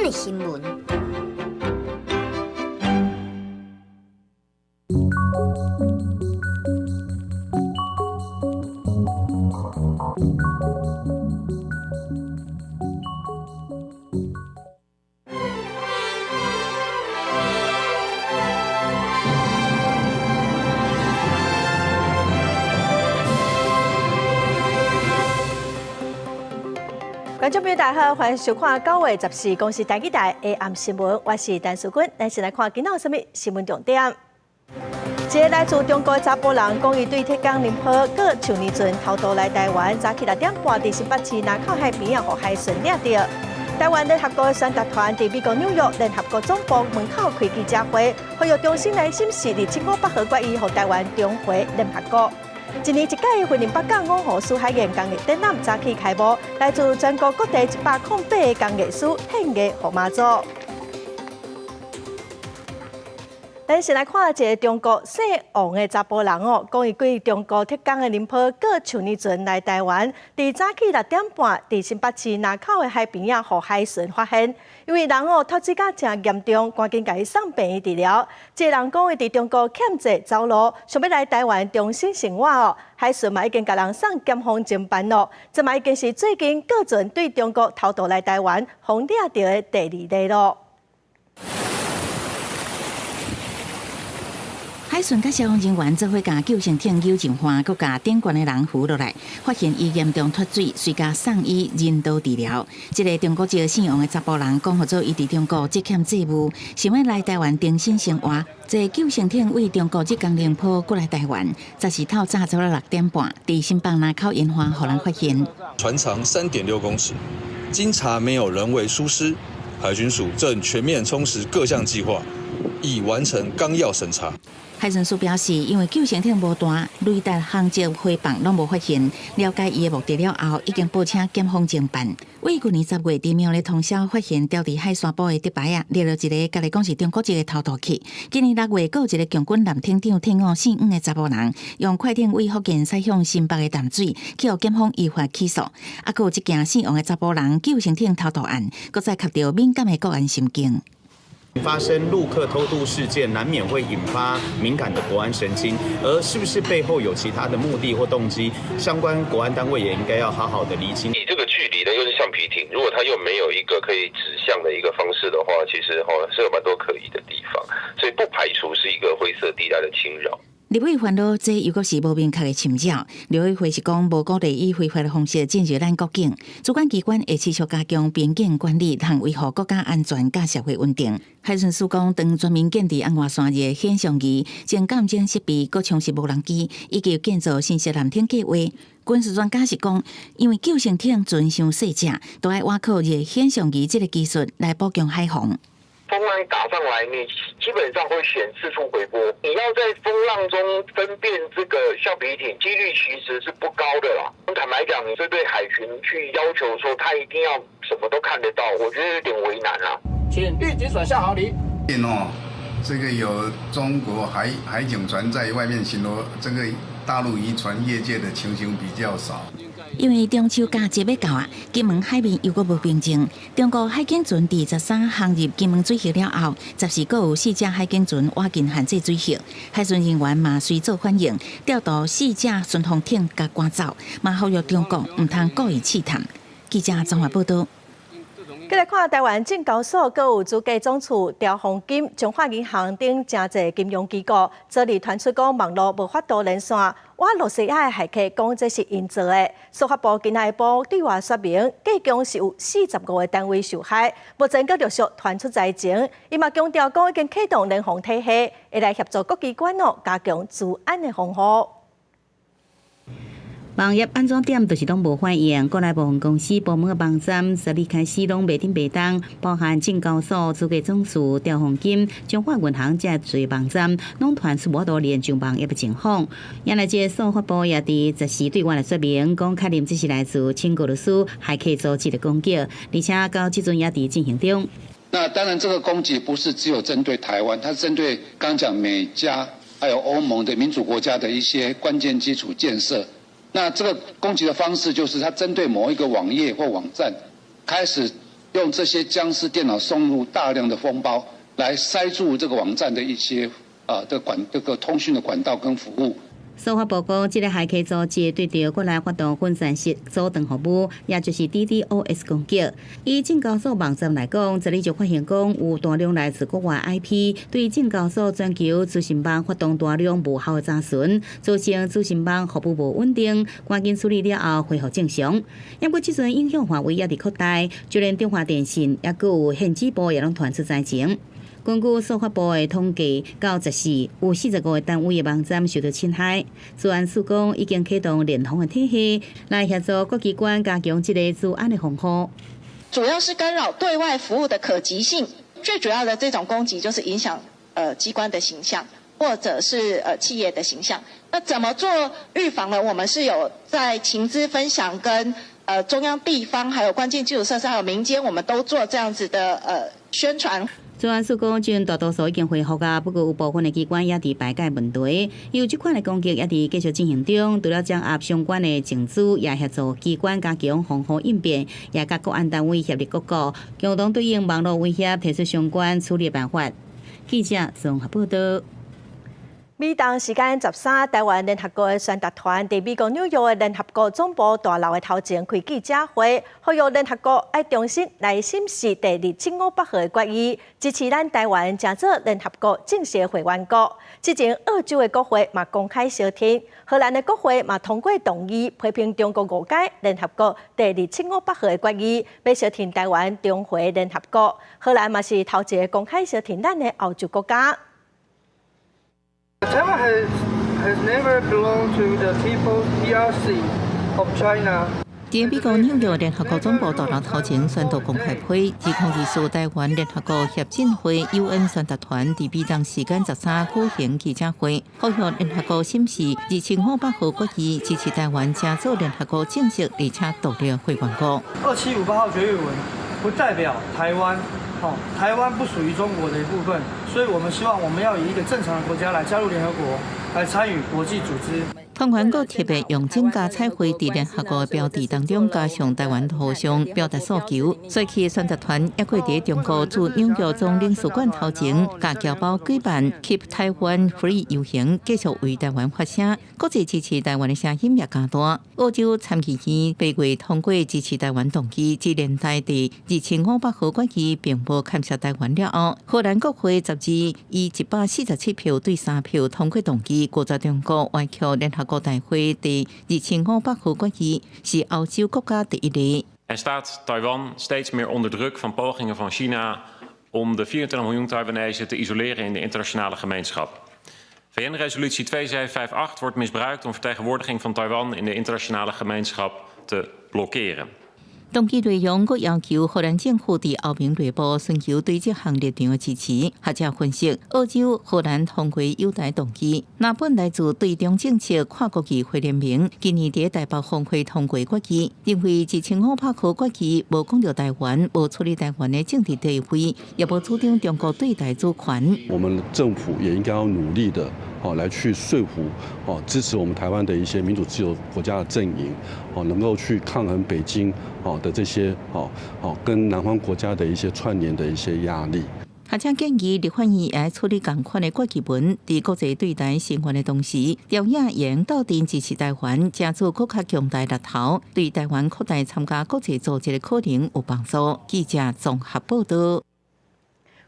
的新聞。觀眾朋友大家好，歡迎收看9月14公視台語台下暗新聞，我是陳淑君。咱先來看今仔有啥物新聞重點。一个來自中國的查埔人，講伊對浙江寧波過樹年船偷渡來台灣，早起6點半佇新北市林口海邊啊，予海巡掠著。台灣聯合國宣達團佇美國紐約聯合國總部門口開記者會，呼籲重新來審視2758號決議，予台灣重回聯合國。一年一屆雲林北港五湖四海藝工藝展覽早起開幕，來自全國各地108個工藝師獻藝予媽祖。咱先來看一个中國姓王的查埔人哦，講伊過中國浙江的寧波過樹年船來台灣，佇早起6點半，佇新北市林口的海邊仔，予海巡發現，因為人哦脫水甲誠嚴重，趕緊共伊送病院治療。這个人講伊佇中國欠債走路，想欲來台灣重新生活哦。海巡嘛已經共人送檢方偵辦咯，這嘛已經是最近過船對中國偷渡來台灣，予掠著的第二例咯。海巡佮消防人員做伙共救生艇救上岸，閣共頂懸的人扶落來，發現伊嚴重脫水，隨共送醫人道治療。這个中國籍姓王的查埔人講，予做伊佇中國積欠債務，想欲來台灣重新生活。坐救生艇對中國浙江寧波過來台灣，14透早早6點半，佇新北林口沿岸予人發現。船長3.6公尺，經查沒有人為疏失，海巡署正全面充實各項計劃，已完成綱要審查。海巡署表示，因為救生艇無彈，雷達航跡回放攏無發現。了解伊的目的了後，已經報請檢方偵辦。為舊年10月，佇苗栗通霄發現牢佇海沙埔的竹排仔，掠著一个家己講是中國籍的偷渡客。今年6月，閣有一个共軍艦艇長退伍姓黃的查埔人，用快艇對福建駛向新北的淡水，去予檢方依法起訴。啊，閣有一件姓王的查埔人救生艇偷渡案，閣再磕著敏感的國安神經。發生陸客偷渡事件，難免會引發敏感的國安神經，而是不是背後有其他的目的或動機，相關國安單位也應該要好好的釐清。以這個距離呢，又是橡皮艇，如果它又沒有一個可以指向的一個方式的話，其實是有蠻多可疑的地方，所以不排除是一個灰色地帶的侵擾。立委煩惱，這猶閣是無明確的侵擾。立委會是講，無鼓勵以非法的方式進入咱國境，主管機關會持續加強邊境管理，通維護國家安全佮社會穩定。海巡署講，當全面建置紅外線熱顯像儀、偵監偵設備、閣充實無人機，以及建造新式艦艇計畫。軍事專家是講，因為救生艇船傷細隻，都愛倚靠熱顯像儀這个技術來補強海防。風浪打上來，你基本上會顯示出回波。你要在風浪中分辨這個橡皮艇，幾率其實是不高的啦。坦白講，你這對海巡去要求說他一定要什麼都看得到，我覺得有點為難啦。請立即轉向航離。哦，這個有中國海警船在外面巡邏，這個大陸漁船越界的情形比較少。因為中秋佳節欲到啊，金門海面猶閣無平靜。中國海警船佇13航入金門水域了後，14閣有四隻海警船倚近限制水域，海巡人員嘛隨做反應，調度四隻巡防艇共趕走，嘛呼籲中國毋通故意試探。記者綜合報導。繼來看台灣證交所，閣有資計總處、兆豐金、中華銀行等誠濟金融機構，昨日傳出講網路無法度連線，瓦羅西亞的駭客講這是𪜶做的。司法部今下晡對外說明，計共是有45個單位受害，目前閣陸續傳出災情。伊嘛強調講已經啟動聯防體系，會來協助各機關哦加強資安的防護。網頁安怎點就是攏無反應，國內部分公司部門的網站，昨日開始攏袂振袂動，包含證交所、資計總處、兆豐金、中華銀行這濟網站，攏傳出無法度連上網頁的情況。原來這个司法部也佇14對外來說明，講確認這是來自請國律師駭客組織的攻擊，而且到這陣也佇進行中。那當然，這個攻擊不是只有針對台灣，它是針對剛講美加還有歐盟的民主國家的一些關鍵基礎建設。那這個攻擊的方式就是，它針對某一個網頁或網站，開始用這些殭屍電腦送入大量的封包，來塞住這個網站的一些啊的管這個通訊的管道跟服務。司法部講，這个駭客組織對著國內發動分散式阻斷服務，也就是 DDoS 攻擊。以證交所網站來講，這裡就發現講有大量來自國外 IP 對證交所全球資訊網發動大量無效的查詢，造成資訊網服務無穩定，趕緊處理了後恢復正常。不過這陣影響範圍也佇擴大，就連中華電信抑閣有電子報也攏傳出災情。根據司法部的統計，到14有45個單位的網站受到侵害。資安署講已經啟動聯防的體系，來協助各機關加強這個資安的防護。主要是干擾對外服務的可及性，最主要的這種攻擊就是影響機關的形象，或者是企業的形象。那怎麼做預防呢？我們是有在情資分享跟中央地方，還有關鍵基礎設施，還有民間，我們都做這樣子的宣傳。資安署講，這陣大多數已經恢復啊，不過有部分的機關也佇排解問題，有這款的攻擊也佇繼續進行中。除了掌握相關的情資，也協助機關加強防護應變，也佮國安單位協力各國，共同對應網路威脅提出相關處理辦法。記者綜合報道。美東時間13，台灣聯合國的宣達團佇美國紐約的聯合國總部大樓的頭前開記者會，呼籲聯合國愛重新來審視第2758號的決議，支持咱台灣成做聯合國正式會員國。之前澳洲的國會嘛公開相挺，荷蘭的國會嘛通過動議批評中國誤解聯合國第2758號的決議，欲相挺台灣重回聯合國。荷蘭嘛是頭一个公開相挺咱的歐洲國家。 Taiwan has never belonged to the People's PRC of China. 佇美國紐約聯合國總部大樓頭前宣讀公開批，2024台灣聯合國協進會 UN 宣達團佇美東時間13舉行記者會，呼籲聯合國審視2758號決議，支持台灣成做聯合國正式而且獨立會員國。 2758號決議文不代表台灣，哦，台灣不屬於中國的一部分，所以我們希望我們要以一個正常的國家來加入聯合國，來參與國際組織。團員閣特別用增加彩繪佇聯合國的標誌當中加上台灣圖像，表達訴求。隨去宣達團也閣佇中國駐紐約總領事館頭前，共僑胞舉辦 Keep Taiwan Free 遊行，繼續為台灣發聲。國際支持台灣的聲音也加大。澳洲參議院8月通過支持台灣動議，指聯大第2758號決議並無牽涉台灣了後，荷蘭國會十二以147票對3票通過動議，拒絕中國歪曲聯合國大會第2758號決議，是歐洲國家第一例。 En staat Taiwan steeds meer onder druk van pogingen van China om de 24 miljoen Taiwanese te isoleren in de internationale gemeenschap. VN-resolutie 2758 wordt misbruikt om vertegenwoordiging van Taiwan in de internationale gemeenschap te blokkeren. 動議內容閣要求荷蘭政府佇歐盟內部尋求對這項立場的支持。學者分析，澳洲、荷蘭通過友台動議，若本來自對中政策跨國議會聯盟，今年佇台北峰會通過決議，認為2758號決議無講著台灣，無處理台灣的政治地位，也無主張中國對台主權。我們政府也應該要努力的，哦，來去說服，哦，支持我們台灣的一些民主自由國家的陣營，哦，能夠去抗衡北京，哦的這些，哦，哦，跟南方國家的一些串聯的一些壓力。學者建議立法院愛處理仝款的決議文，佇國際對台聲援的同時，朝野應鬥陣支持台灣，成做閣較強大力頭，對台灣擴大參加國際組織的可能有幫助。記者綜合報道。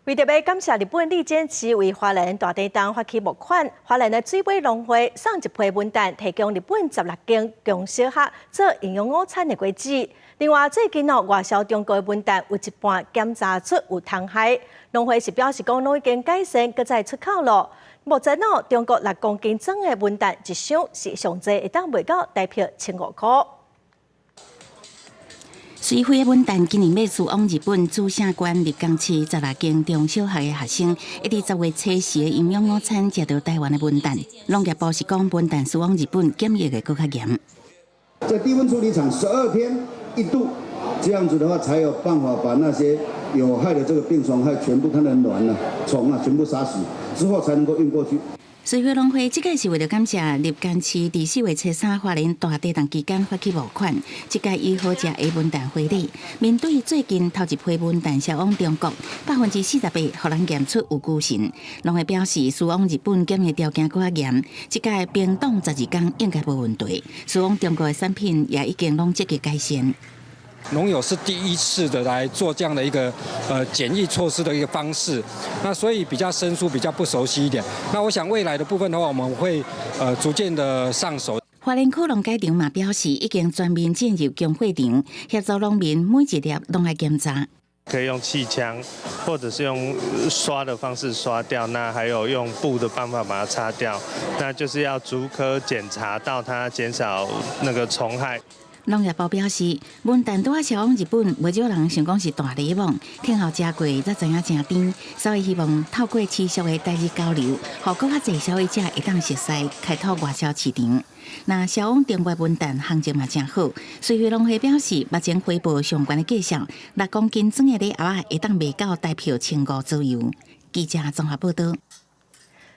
為著欲感謝日本里見市為花蓮大地震發起募款，花蓮的水尾農會送一批文旦，提供日本16間中小學做營養午餐的果子。另外，最近哦，外銷中國的文旦有一半檢查出有蟲害，農會是表示講攏已經改善，閣再出口咯。目前哦，中國6公斤裝的文旦一箱是上濟會當賣到台幣1500塊。水暉的文旦今年欲輸往日本主勝縣立江市16間中小學的學生，一佇10月初四的營養午餐食著台灣的文旦。農業部是講文旦輸往日本檢疫會閣較嚴。在低溫處理廠12天1度，這樣子的話才有辦法把那些有害的這個病蟲害全部它的卵啊、蟲啊全部殺死，之後才能夠運過去。水肥農會這屆是為著感謝立竿市佇4月初3花蓮大地動期間發起募款，這屆以好食的文旦回禮。面對最近頭一批文旦銷往中國，48%予人驗出有龜蕈。農會表示，輸往日本檢疫條件閣較嚴，這屆冰凍12工應該無問題。輸往中國的產品也已經攏積極改善。農友是第一次的來做這樣的一個檢疫措施的一個方式，那所以比較生疏，比較不熟悉一點。那我想未來的部分的話，我們會逐漸的上手。花蓮區農改場嘛表示，已經全面進入供貨場，協助農民每一粒攏愛檢查。可以用氣槍，或者是用刷的方式刷掉，那還有用布的辦法把它擦掉，那就是要逐顆檢查到它減少那個蟲害。農業部表示，文旦拄仔銷往日本，袂少人想講是大禮網，聽後食過才知影誠甜，所以希望透過持續的台日交流，予閣較濟消費者會當熟似開拓外銷市場。那銷往中國文旦行情嘛誠好，水肥農會表示，目前回報上懸的價數，6公斤裝的禮盒仔會當賣到台票1500左右。記者綜合報導。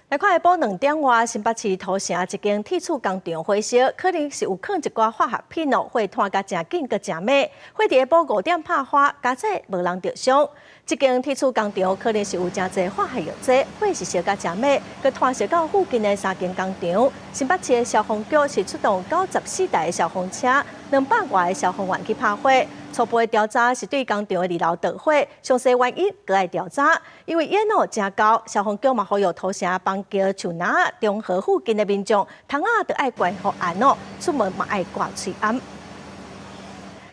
來看下晡2點外，新北市土城一間鐵厝工廠火燒，可能是有囥一寡化學品哦，火湠甲誠緊，閣誠猛。火佇下晡5點拍花，佳哉無人著傷。這間鐵厝工廠可能是有誠濟化學藥劑，火是燒甲誠猛，閣湠燒到附近的三間工廠。新北市的消防局是出動94台的消防車，200外个消防員去拍火。初步的調查是對工廠的二樓著火，詳細原因閣愛調查。因為煙霧誠高，消防局嘛呼籲土城板橋、樹林、中和附近的民眾，窗仔著愛關予嚴哦，出門嘛愛掛喙罨。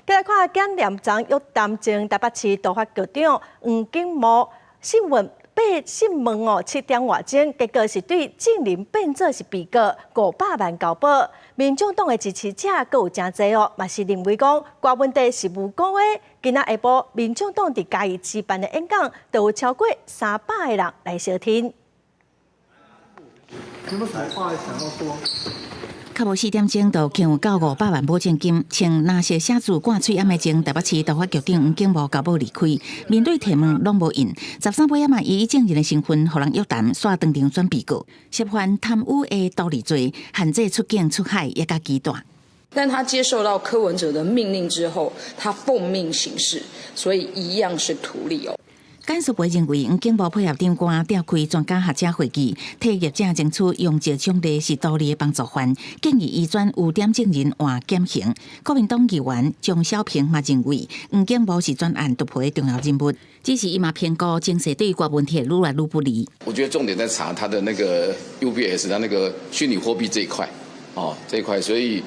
繼來看檢驗長約談前台北市都發局長黃景模訊問被訊問哦，7點外鐘，結果是對證人變做是被告500萬交保。民眾黨的支持者閣有誠濟哦，嘛是認為講郭文帝是無辜的。今仔下晡，民眾黨佇嘉義市辦的演講，就有超過300個人來相聽。有沒有什麼話想要說？較無4點鐘就有夠500萬保證金，穿藍色寫字掛喙罨的前台北市都發局長黃景模交保離開，面對提問攏無應。13尾仔嘛，伊以證人的身份予人約談，煞當場轉被告，涉犯貪污的圖利罪，限制出境出海也較期待。但他接受到柯文哲的命令之後，他奉命行事，所以一樣是圖利哦。簡淑培認為，黃景模配合長官召開專家學者會議，替業者爭取用石獎勵是圖利的幫助犯，建議移轉污點證人換減刑。國民黨議員張小平嘛認為，黃景模是專案突破的重要人物，只是伊嘛評估情勢對郭文鐵愈來愈不利。我覺得重點在查他的那個 UBS，他那個虛擬貨幣這一塊，哦，這一塊，所以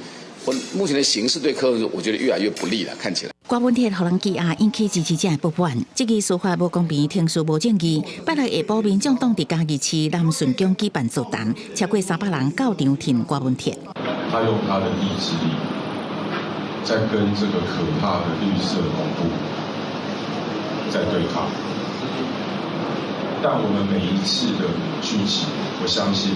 我目前的形勢對柯文哲，我覺得越來越不利了，看起來。郭文鐵予人羈押，引起支持者的不滿。這個司法無公平，程序無正義。拜六下晡，民眾黨佇嘉義市南順宮舉辦座談，超過300人到場挺郭文鐵。他用他的意志力，在跟這個可怕的綠色恐怖在對抗。但我們每一次的聚集，我相信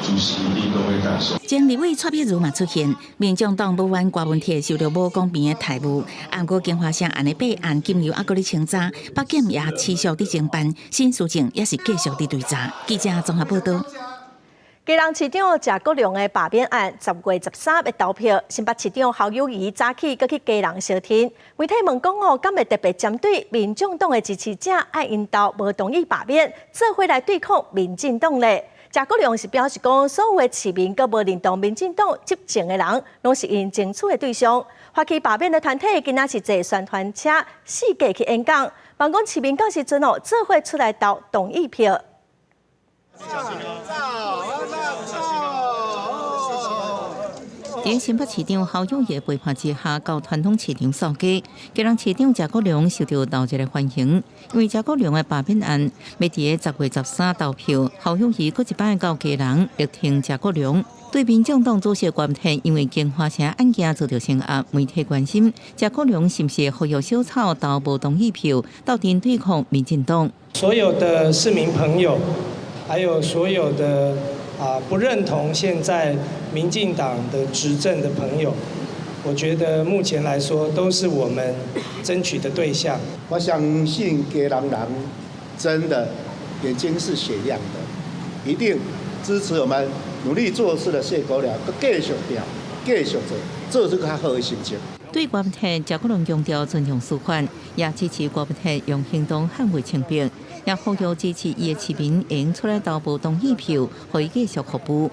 主席一定都會感受。前立委蔡壁如嘛出現，民眾黨不滿郭文鐵受著無公平的待遇，毋過京華城案的弊案金流猶閣咧清查，北檢也持續佇偵辦，新事證也是繼續佇追查。記者綜合報導。基隆市長謝國樑的罷免案，10月13欲投票。新北市長侯友宜早起閣去基隆相聽，媒體問講哦，敢會特別針對民眾黨的支持者，愛𪜶投無同意罷免，做伙來對抗民進黨咧？謝國樑是表示講，所有的市民閣無認同民進黨執政的人，攏是𪜶爭取的對象。發起罷免的團體今仔是坐宣傳車四界去演講，望講市民到時陣哦，做伙出來投同意票。小心哦！佇新北市長侯友宜陪伴之下，到傳統市場掃街。基隆市長謝國樑受著鬧熱的歡迎，因為謝國樑的罷免案，欲佇10月13投票，侯友宜閣一擺到基隆力挺謝國樑。對民眾黨主席郭文鐵，因為京華城案件遭著聲壓，媒體關心謝國樑是毋是呼籲小草投無同意票，鬥陣對抗民進黨。所有的市民朋友，還有所有的不認同現在民進黨的執政的朋友，我覺得目前來說都是我們爭取的對象。我相信基隆人真的眼睛是雪亮的，一定支持我們努力做事的謝國樑，閣繼續拼，繼續做，做出較好的成績。對郭文鐵，謝國樑強調尊重司法，也支持郭文鐵用行動捍衛清白，也呼籲支持伊的市民會出來投無同意票，予伊繼續服務。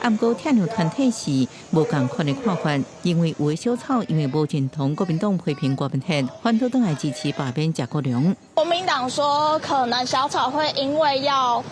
毋過，挺梁團體是無仝款的看法，認為有的小草因為無認同國民黨批評郭文鐵，反倒轉來支持罷免謝國樑。國民黨說，可能小草會因為要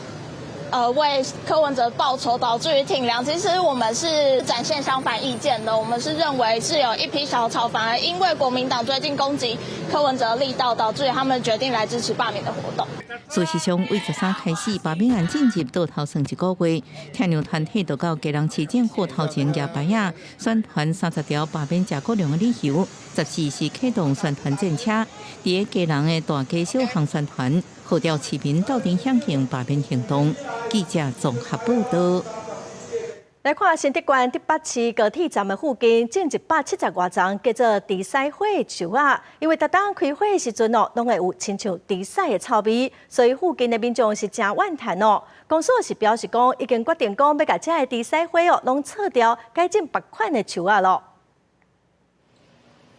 為柯文哲報仇，導致於挺梁。其實我們是展現相反意見的，我們是認為是有一批小草，反而因為國民黨最近攻擊柯文哲力道，導致於他們決定來支持罷免的活動。事實上，為13開始罷免案進入倒頭算一個月，挺梁團體就到基隆市政府頭前舉牌仔，宣傳30條罷免謝國樑的理由。14是啟動宣傳戰車，佇基隆的大街小巷宣傳，號召市民鬥陣響應罷免行動。記者綜合報道。來看新竹縣竹北市高鐵站的附近，種170外叢叫做豬屎花樹仔，因為逐冬開花的時陣哦，攏會有親像豬屎的臭味，所以附近的民眾是誠怨嘆哦。公所是表示講，已經決定講欲共這个豬屎花哦，攏鋤掉，改種別款的樹仔囉。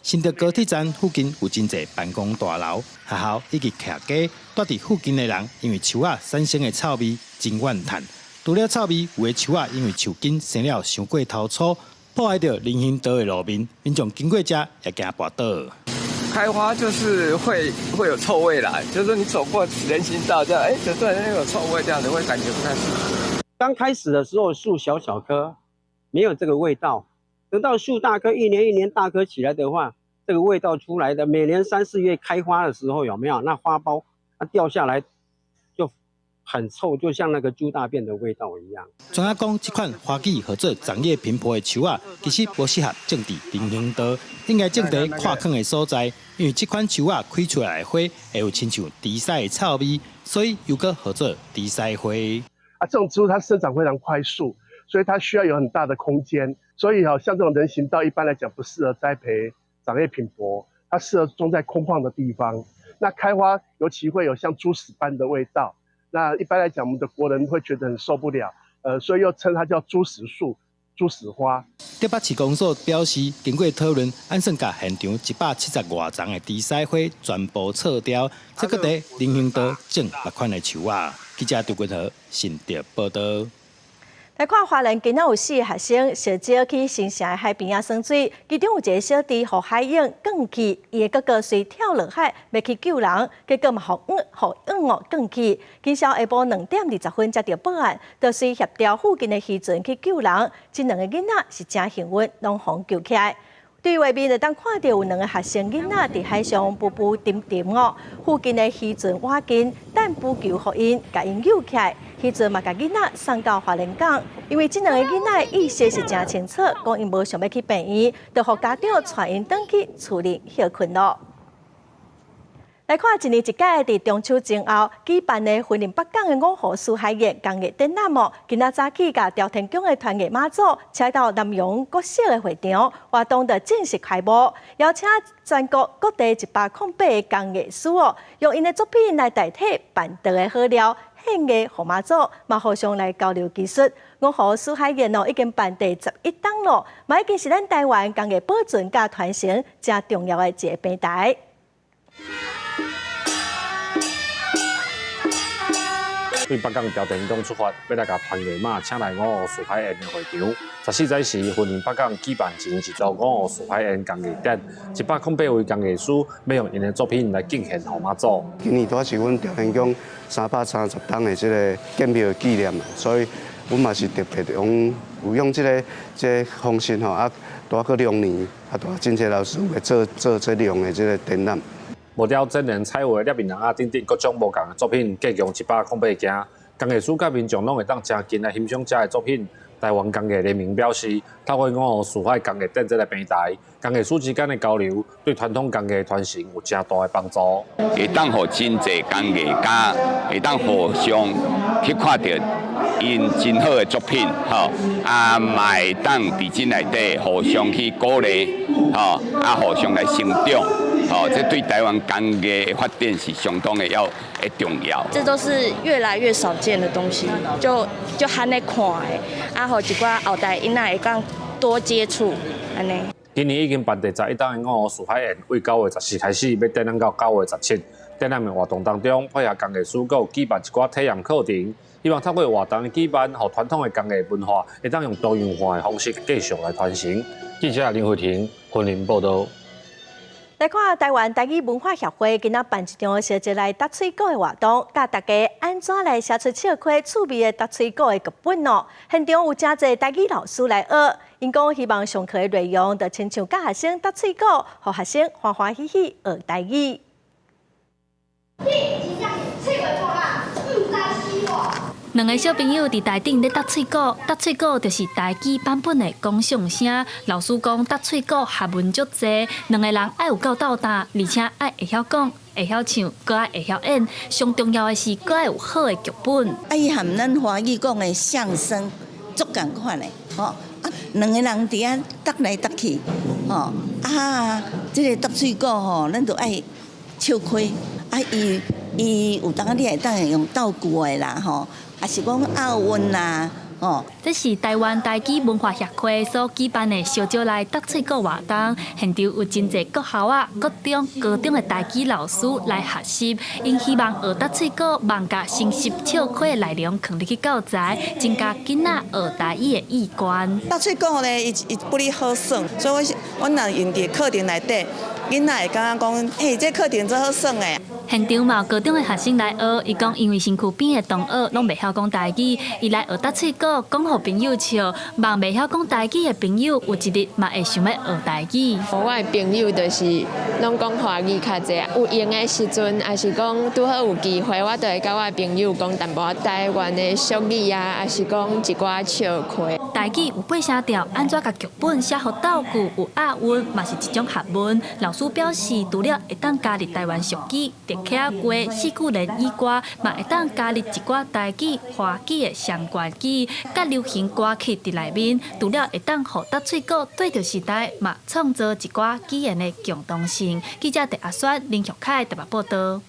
新竹高鐵站附近有真濟辦公大樓、學校以及徛家，蹛佇附近的人因為樹仔產生的臭味真怨嘆。除了臭味，有的樹仔因為樹根生了傷過頭粗，破壞著人行道的路面，民眾經過遮也驚跋倒。開花就是會有臭味啦，就是你走過人行道這樣，哎，就突然間有臭味，這樣子會感覺不太舒服。剛開始的時候樹小小棵，沒有這個味道。等到樹大棵，一年一年大棵起來的話，這個味道出來的。每年3、4月開花的時候，有沒有？那花苞它掉下來就很臭，就像那個豬大便的味道一樣。專家講，這款花季號做長葉蘋婆的樹仔，其實無適合種佇人行道，應該種佇闊曠的所在，因為這款樹仔開出來的花會有親像豬屎的臭味，所以又閣號做豬屎花。啊，這種植物它生長非常快速，所以它需要有很大的空間。所以，像這種人行道，一般來講不適合栽培長葉蘋婆，它適合種在空曠的地方。那開花尤其會有像豬屎般的味道。那一般來講，我們的國人會覺得很受不了，所以又稱它叫豬屎樹、豬屎花。竹北市公所表示，經過討論，按算共現場170外叢的豬屎花全部鋤掉，這閣佇人行道種別款的樹仔。記者杜君和新竹報道。來看花蓮今仔有四个學生相招去新城的海邊仔耍水，其中有一个小弟予海湧捲去，伊的哥哥隨跳落海欲去救人，結果嘛予湧哦捲去。今宵下晡2點20分才著報案，就隨協調附近的漁船去救人。這兩个囡仔是誠幸運，攏予救起來。對畫面會當看著有兩个學生囡仔佇海上浮浮沉沉哦，附近的漁船倚近，等浮球予𪜶，共𪜶救起來。漁船嘛共囡仔送到花蓮港，因為這兩个囡仔的意識是誠清楚，講𪜶無想欲去病院，就予家長帶𪜶轉去厝裡歇睏囉。來看一年一屆佇中秋前後舉辦的雲林北港的五湖四海宴工藝展覽哦，今仔早起共朝天宮的團藝媽祖請到南洋國小的會場，活動就正式開幕，邀請全國各地108個工藝師哦，用𪜶的作品來代替辦桌的好料，獻藝予媽祖，嘛互相來交流技術。五湖四海宴哦，已經辦第11冬囉，嘛已經是咱台灣工藝保存佮傳承誠重要的一个平台。對北港朝天宮出發，欲來共團藝媽請來五湖四海宴的會場。14早時，雲林北港舉辦一年一度五湖四海宴工藝展，108位工藝師欲用𪜶的作品來敬獻予媽祖。今年拄是阮朝天宮330冬的這个建廟的紀念，所以阮嘛是特別用有用這个方式吼，啊，拄仔閣兩年，啊，拄仔真濟老師會做做這樣的這个展覽。木雕、真人、彩畫、捏面人仔等等各種無仝的作品，計共108件。工藝師佮民眾攏會當誠近來欣賞遮的作品。台灣工藝聯盟表示，透過五湖四海工藝展這个平台，工藝師之間的交流，對傳統工藝傳承有誠大的幫助。會當予真濟工藝家會當互相去看著𪜶真好的作品，吼，啊嘛會當佇這內底互相去鼓勵，吼，啊互相來成長。吼，這對台灣工藝的發展是相當的要的重要。這都是越來越少見的東西，就罕咧看的，啊，予一寡後代囡仔會當多接觸，按呢。今年已經辦第11冬的五湖四海宴，對9月14開始，欲展覽到9月17。展覽的活動當中，配合工藝師閣有舉辦一寡體驗課程，希望透過活動的舉辦，予傳統的工藝文化會當用多樣化的方式繼續來傳承。記者林慧婷雲林報導。來看台灣台語文化協會今仔辦一場相招來搭喙鼓的活動，教大家按怎來寫出笑詼趣味的搭喙鼓的劇本哦。現場有誠濟台語老師來學，𪜶講希望上課的內容就親像教學生搭喙鼓，予學生歡歡喜喜學台語。你真正是喙袂破啦，毋知死活。兩个小朋友佇台頂咧搭喙鼓，搭喙鼓就是台語版本的講相聲。老師講搭喙鼓學問足濟，兩个人愛有夠鬥膽，而且愛會曉講、會曉唱，閣愛會曉演。上重要的是，閣愛有好的劇本。啊，伊含咱華語講的相聲足仝款的，吼啊，兩個人佇遐搭來搭去，吼啊，這个搭喙鼓吼，咱就愛笑詼，啊，伊伊有當你會當用道具的啦，吼。抑是講押韻啦，吼。這是台灣台語文化協會所舉辦的相招來搭喙鼓活動，現場有真濟國校仔、國中、高中的台語老師來學習，𪜶希望學搭喙鼓，望共新式笑詼的內容囥入去教材，增加囡仔學台語的意願。搭喙鼓呢，伊伊不哩好耍，所以我阮若用佇課程內底，囡仔會感覺講，嘿，這課程真好耍的。現場嘛有高中的學生來學，伊講因為身軀邊的同學攏袂曉講台語，伊來學搭喙鼓，講予朋友笑，望袂曉講台語的朋友有一日嘛會想欲學台語。我的朋友就是攏講華語較濟，有閒的時陣，抑是講拄好有機會，我就會佮我的朋友講淡薄仔台灣的俗語啊，抑是講一寡笑詼。台語有八聲調，按怎共劇本寫予道具有押韻，嘛是一種學問。老師表示，除了會當加入台灣俗語、客家話、四句聯以外，嘛會當加入一寡台語、華語的相關語，佮流行歌曲佇內面。除了會當予搭喙鼓對著時代，嘛創造一寡語言的共同性。記者鄭阿雪、林玉凱台北報導。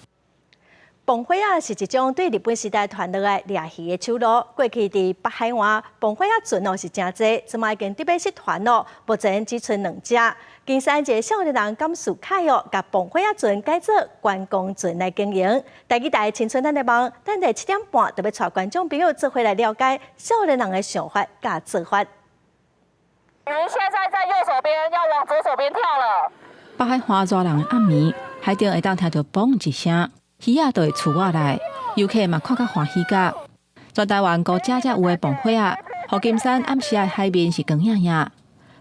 磅火仔是一種對日本時代傳落來掠魚的手路。過去佇北海岸，磅火仔船哦是誠濟，這擺已經得欲失傳咯。目前只賰兩隻。金山一个少年人甘樹凱哦，共磅火仔船改做觀光船來經營。台語台青春咱的夢，等下7點半就欲帶觀眾朋友做伙來了解少年人的想法佮做法。魚現在在右手邊，要往左手邊跳了。北海岸熱人暗暝，海頂會當聽著嘣一聲。魚仔就會出活來，遊客嘛看甲歡喜甲。全台灣孤隻才有的磅火仔，予金山暗時仔海面是光影影。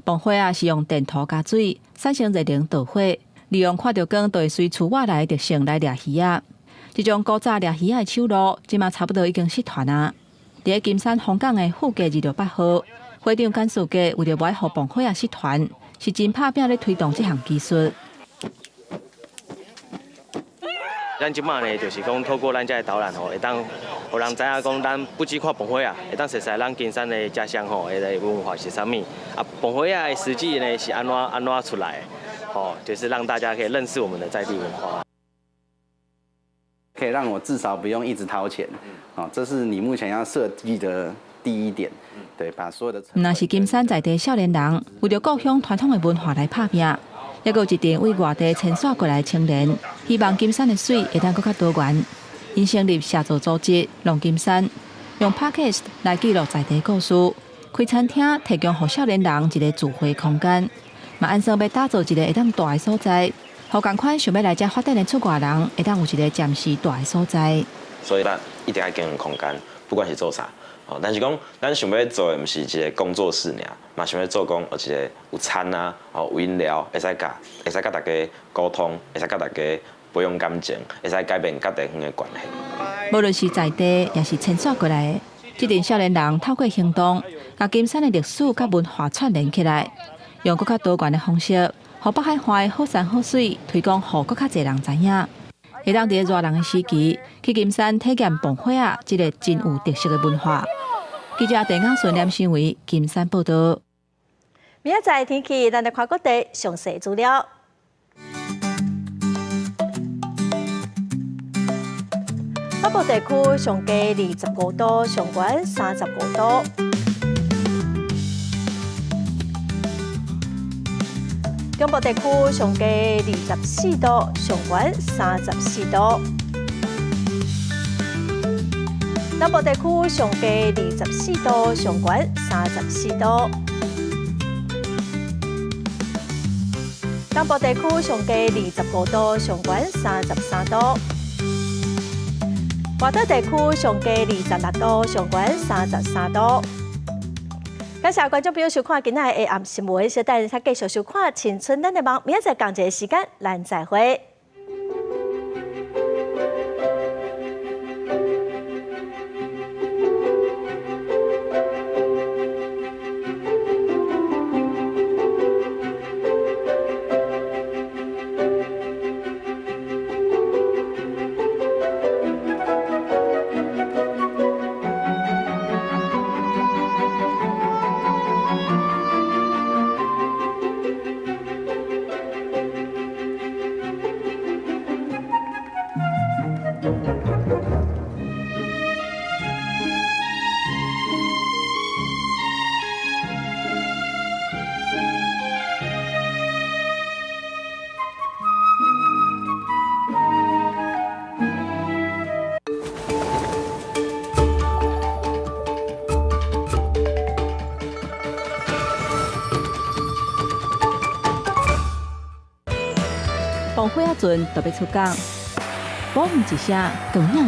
磅火仔是用電塗加水產生熱能導火，利用看著光就會隨出活來的特性來掠魚仔。這種古早掠魚仔的手路，這馬差不多已經失傳啊。佇咧金山風港的富街26八號，會長簡世杰為著無愛予磅火仔失傳，是真拍拚咧推動這項技術。咱這馬呢，就是講透過咱這个導覽吼，會當予人知影講，咱不只看磅火仔，會當熟悉咱金山的家鄉吼，彼个文化是啥物。啊，磅火仔的實際呢是按怎按怎出來的，吼，就是讓大家可以認識我們的在地文化。可以讓我至少不用一直掏錢，哦，這是你目前要設計的第一點，對，把所有的。毋但是金山在地少年人，為著故鄉傳統的文化來拍拚。抑閣有一陣對外地遷徙過來的青年，希望金山的媠會當閣較多元。𪜶成立寫作組織“浪金山”，用 Podcast 來記錄在地故事，開餐廳提供予少年人一个聚會空間，嘛按算欲打造一个會當蹛的所在，予仝款想欲來遮發展的出外人，會當有一个暫時蹛的所在。所以咱一定愛經營空間，不管是做啥。哦，但是講，咱想欲做的毋是一个工作室爾，嘛想欲做講有一个有餐啊，哦有飲料，會使佮會使佮大家溝通，會使佮大家培養感情，會使改變佮地方的關係。無論是在地，抑是遷徙過來的，這陣少年人透過行動，共金山的歷史佮文化串聯起來，用閣較多元的方式，予北海岸的好山好水推廣予閣較濟人知影。會當佇咧熱人的時期，去金山體驗磅火仔這个真有特色的文化。記者鄭亞順、連新偉，金山報導。明仔載天氣，咱來看各地詳細資料。北部地區上低25度，上懸35度。中部地區上低24度，上懸34度。南部地區上低24度，上懸34度。東部地區上低25度，上懸33度。外島地區上低26度，上懸33度。感謝觀眾朋友收看今仔的下暗新聞，小等下繼續收看《青春咱的夢》，明仔載仝一个時間，咱再會。放火仔船特別出港，嘣一聲，光影